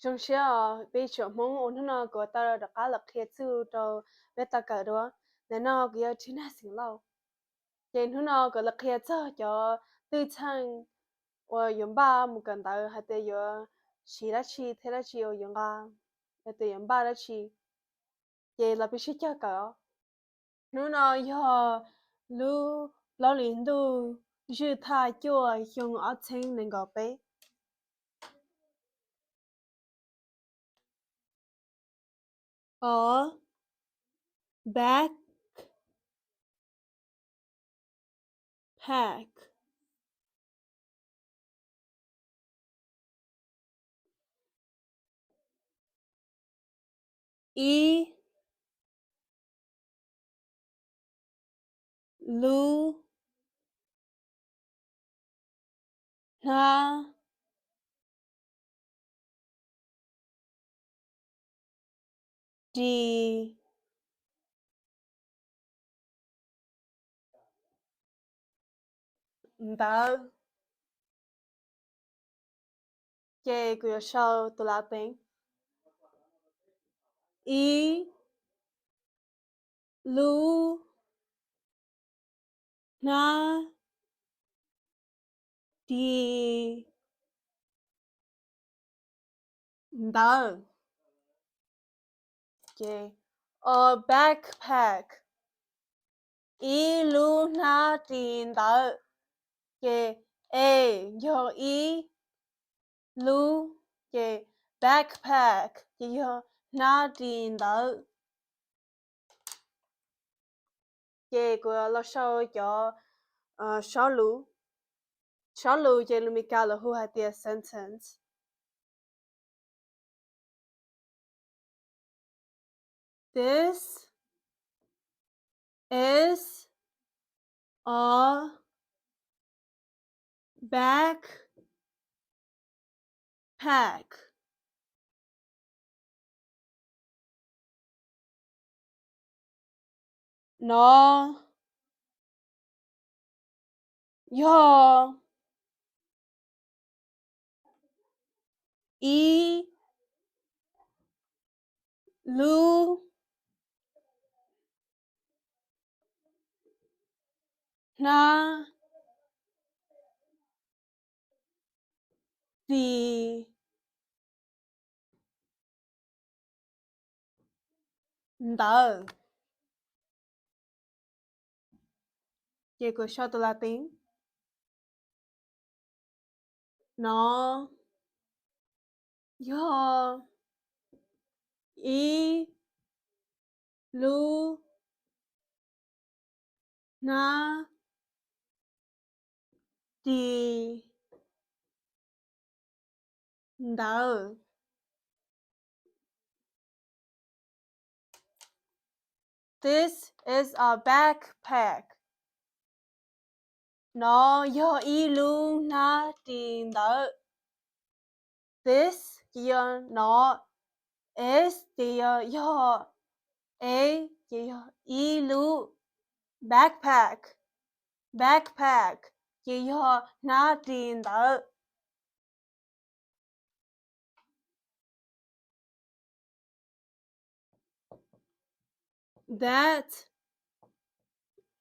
Zoo siab os, peb tsoom Hmoob uas hnub no kuv tau rov qab los qhia txuj rau peb tau kawm dua. Ntawm no kuv yog Tina Xeem Lauj. Ces hnub no kuv los qhia txog cov twj txheej uas yuav npaj mus kawm ntawv hais tias yuav siv dab tsi thiab dab tsi uas yuav nqa, hais tias yuav npaj dab tsi. Ces los peb sib cog kawm os. Hnub no yog lub plaub hlis ntuj zwj thaj cuaj xyoo ob txhiab nees nkaum peb. O, backpack. Ib lub hnab ris ntawv. Ces kuv yuav sau tus lav teev. Ib lub hnab ris ntawv. Ces, o, backpack, ib lub hnab ris ntawv. Ces A yog ib lub, ces backpack ces yog hnab ris ntawv. Ces kuv los sau cov, o, sob lus. Sob lus ces lus Meskas lawv hu hais tias sentence. This is a backpack. No yog ib lub hnab ris ntawv. Ces kuv sau tus lav teev. No yog ib lub hnab ris ntawv. This is a backpack. No yog ib lub hnab ris ntawv. This ces yog no, is ces yog yog, a ces yog ib lub, backpack, backpack ces yog hnab ris ntawv. That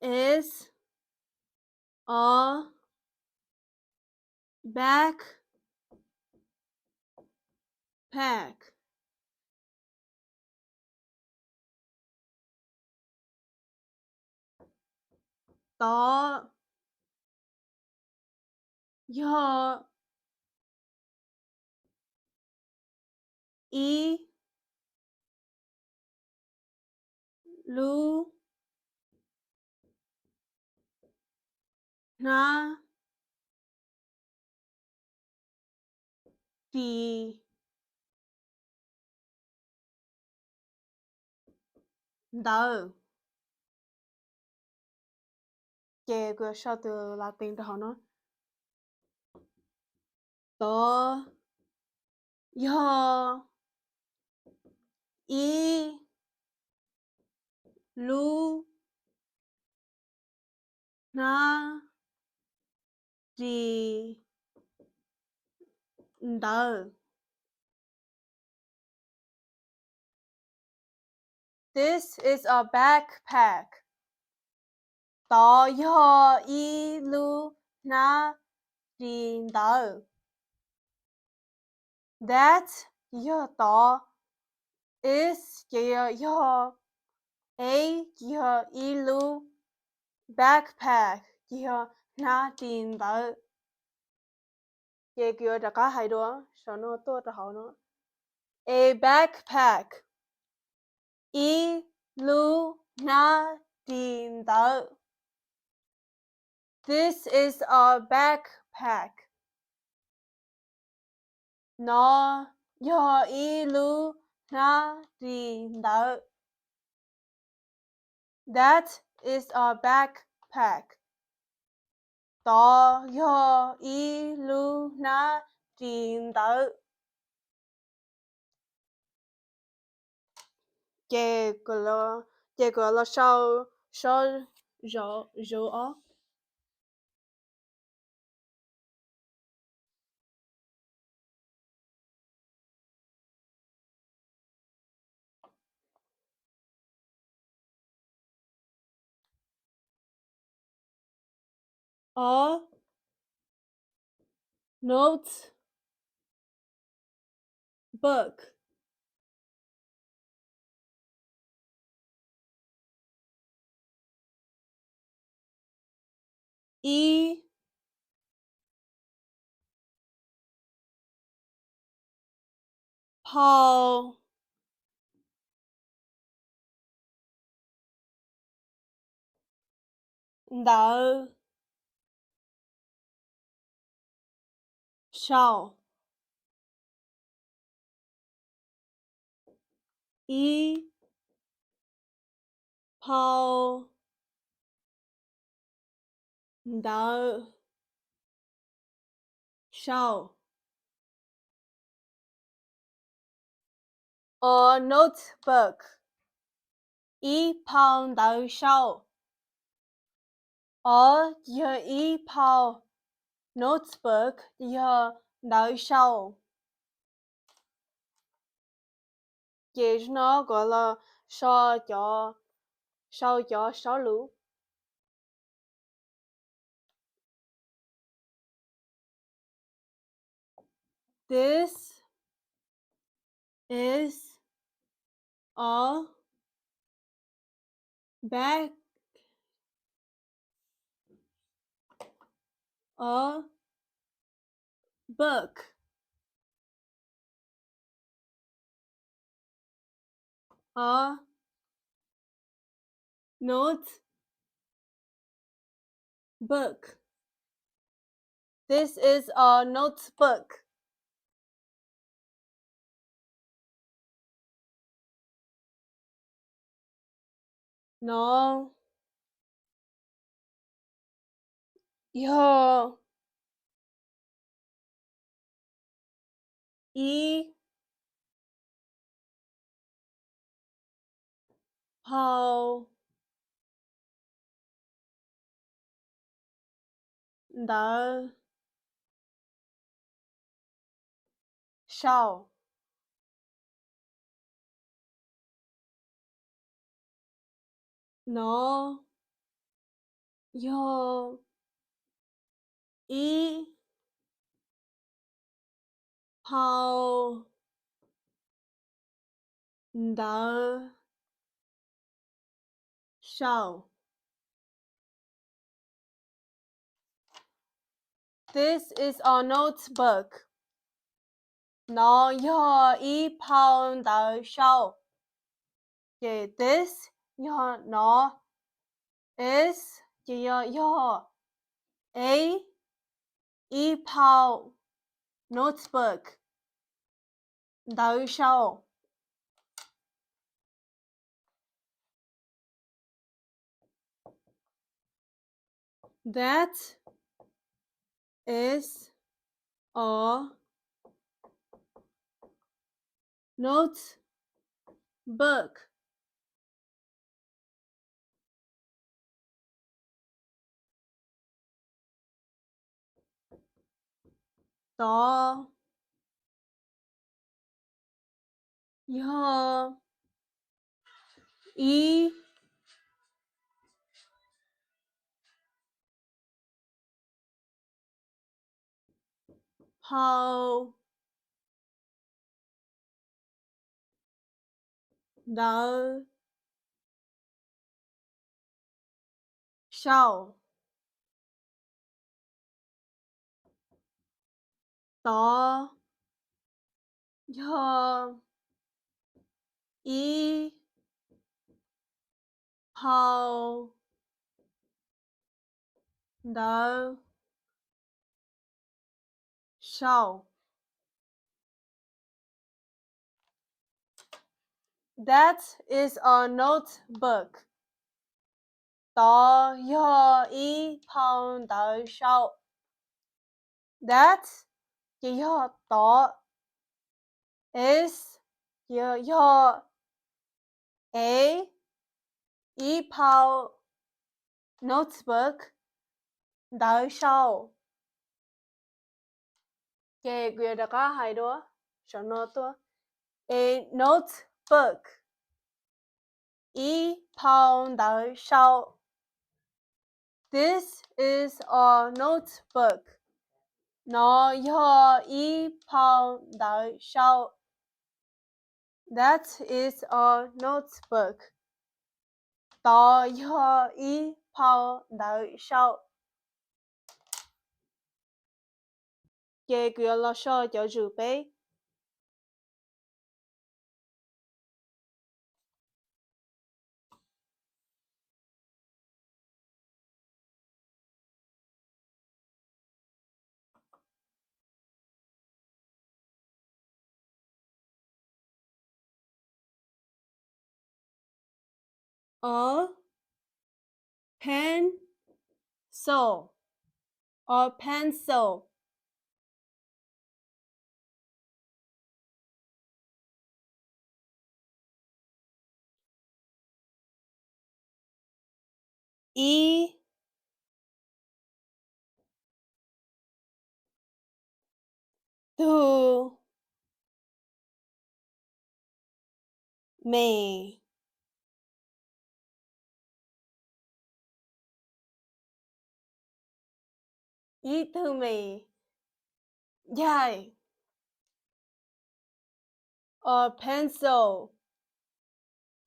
is a backpack. Tod yog ib lub hnab ris ntawv. Ces kuv yuav sau tus lav teev rau hauv no. Tod yog ib lub hnab ris ntawv. This is a backpack. Tod yog ib lub hnab ris ntawv. That yog tod, is ces yog, a ces yog ib lub, backpack ces yog hnab ris ntawv. Ces kuv yuav rov qab hais dua, saum no tuaj rau hauv no. A backpack, ib lub hnab ris ntawv. This is a backpack. Nov yog ib lub hnab ris ntawv. That is a backpack. Tod yog ib lub hnab ris ntawv. Ces kuv los sau, sau, zov, zov ob. Ob, note book. Ib phau ntawv sau. Ib phau ntawv sau. Or notebook, ib phau ntawv sau. Or yog ib phau, notebook yog ntawv sau. Ces no kuv los sau cov, sau cov saub lus. This is a bag, a book, a notebook. This is a notebook. No yog ib phau ntawv sau. No yog ib phau ntawv sau. This is a notebook. No yog ib phau ntawv sau. Ces this yog no, is ces yog yog, a ib phau, notebook ntawv sau. That is a notebook. Tod yog ib phau ntawv sau. Tod yog ib phau ntawv sau. That is a notebook. Tod yog ib phau ntawv sau. That ces yog tod, is ces yog, a ib phau notebook ntawv sau. Ces kuv yuav rov qab hais dua saum no tuaj. A notebook, ib phau ntawv sau. This is a notebook. Nov yog ib phau ntawv sau. That is a notebook. Tod yog ib phau ntawv sau. Ces kuv yuav los sau cov zwm peb. A pencil. A pencil. Ib tug me. Ib tug me ncaig. A pencil.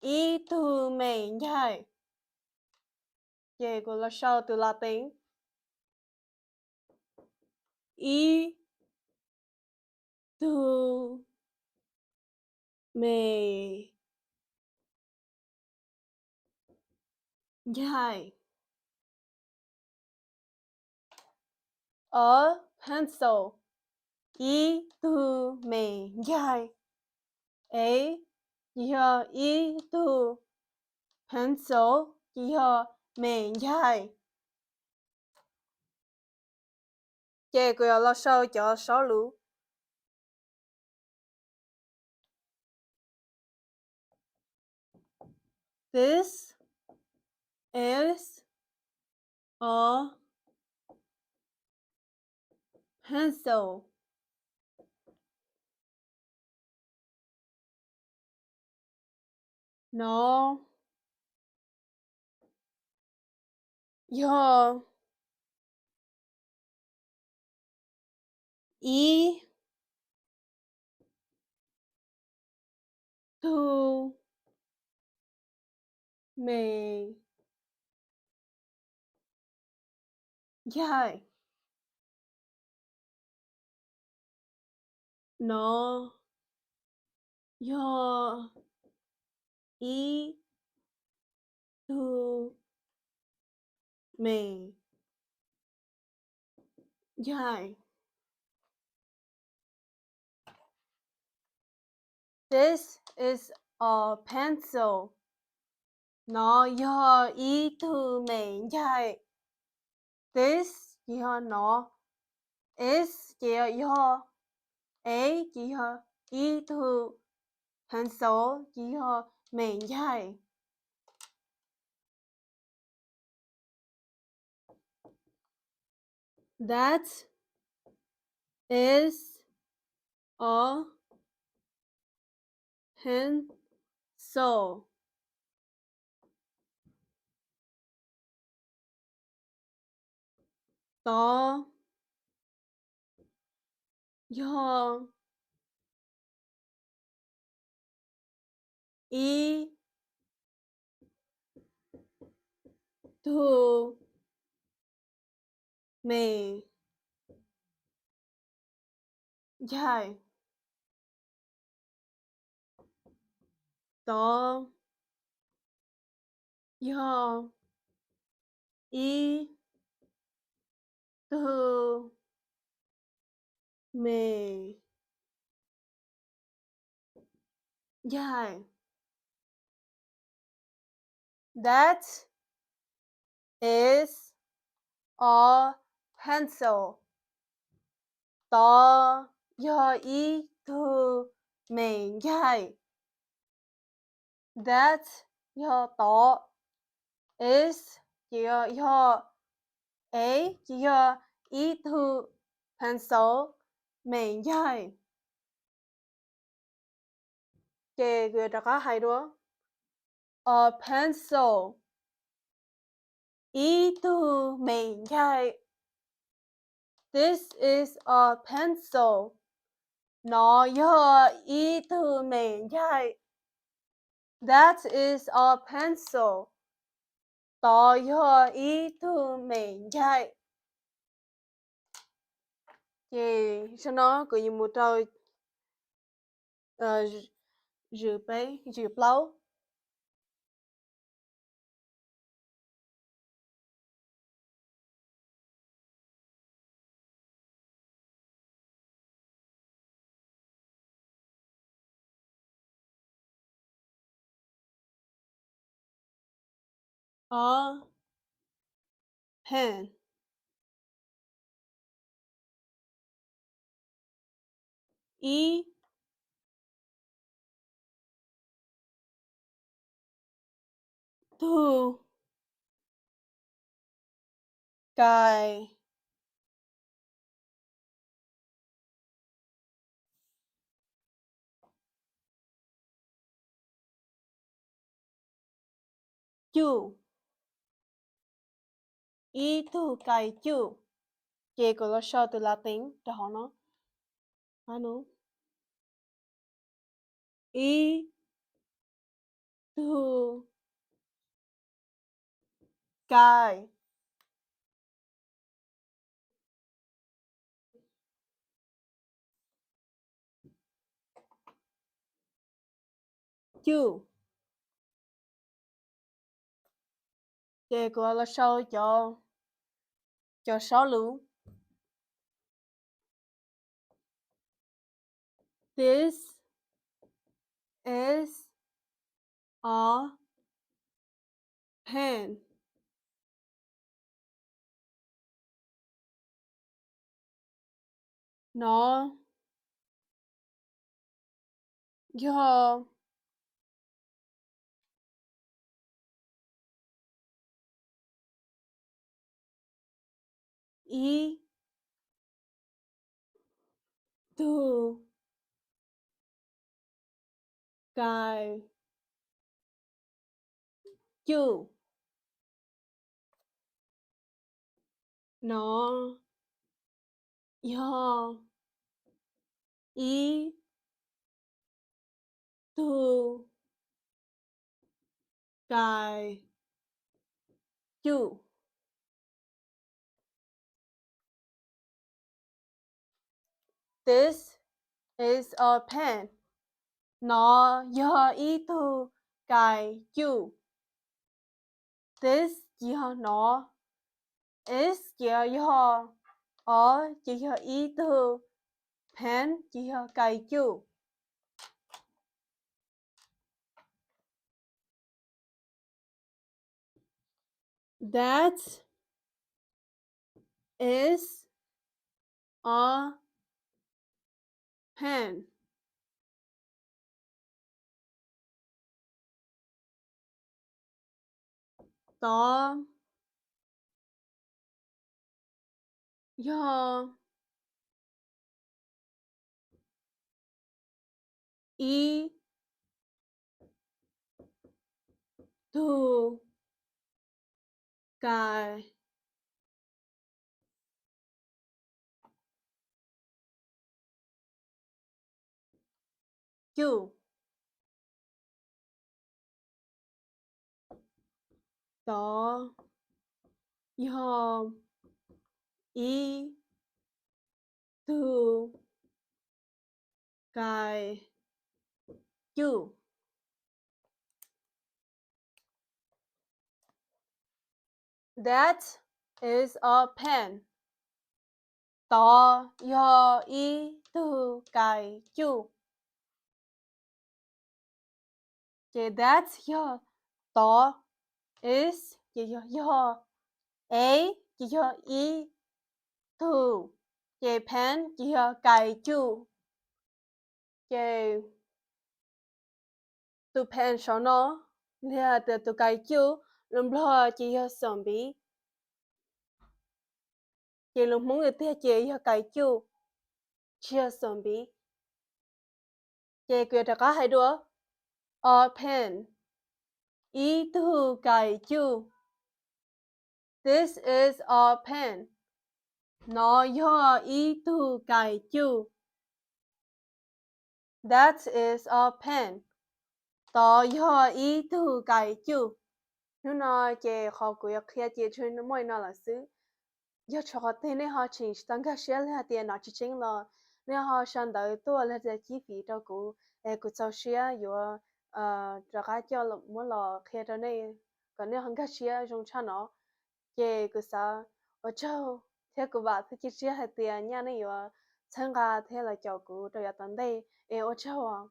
Ib tug me ncaig. Ces kuv los sau tus Latin. Ib tug me ncaig. A pencil. Ib tug me ncaig. A ces yog ib tug, pencil ces yog me ncaig. Ces kuv yuav los sau cov saub lus. This is a pencil. Nov yog ib tug me ncaig. Nov yog ib tug me ncaig. This is a pencil. Nov yog ib tug me ncaig. This ces yog nov. Is ces yog, a ces yog ib tug, pencil ces yog me ncaig. That is a pencil. Tod yog ib tug me ncaig. Tod yog ib tug me ncaig. That is a pencil. Tod yog ib tug me ncaig. That yog tod, is ces yog, yog, a ces yog ib tug pencil, me ncaig. Ces kuv yuav rov qab hais dua. A pencil, ib tug me ncaig. This is a pencil. Nov yog ib tug me ncaig. That is a pencil. Tod yog ib tug me ncaig. Ces zaum no kuv yuav mus rau zwm peb, zwm plaub. A pen, ib tug kais cuj, ib tug kais cuj. Ces kuv los sau tus lav teev rau hauv no. Ib tug kais cuj. Ces kuv los sau cov, cov sab lug. This is a pen. Nov yog ib tug kais cuj. Nov yog ib tug kais cuj. This is a pen. Nov yog ib tug kais cuj. This ces yog nov, is ces yog, a ces yog ib tug, pen ces yog kais cuj. That is a pen. Tod yog ib tug kais cuj. Tod yog ib tug kais cuj. That is a pen. Tod yog ib tug kais cuj. Ces that yog tod, is ces yog yog, a ces yog ib tug, ces pen ces yog kais cuj. Ces tus pen saum no, li hais tias tus kais cuj, lus Nplog ces yog xom npiv. Ces lus Hmoob tiag tiag ces yog kais cuj, tsis yog xom npiv. Ces kuv yuav rov qab hais dua, a pen, ib tug kais cuj. This is a pen. Nov yog ib tug kais cuj. That is a pen. Tod yog ib tug kais cuj. Hnub no ces qhov kuv yuav qhia ces tsuas muaj li no lawm xwb. Yog tshuav qhov twg nej ho tseem tsis tau nkag siab li hais tias nov tsis tseeb los nej ho sau ntawv tuaj li hais tias cib fim rau kuv es kuv txaus siab yuav rov qab coj muab los qhia rau nej kom nej ho nkag siab zoo tshaj no. Ces kuv xav ua tsaug thiab kuv vam thiab cia siab hais tias nyaj nej yuav txhawb nqa thiab los caum kuv rau yav tom ntej es ua tsaug.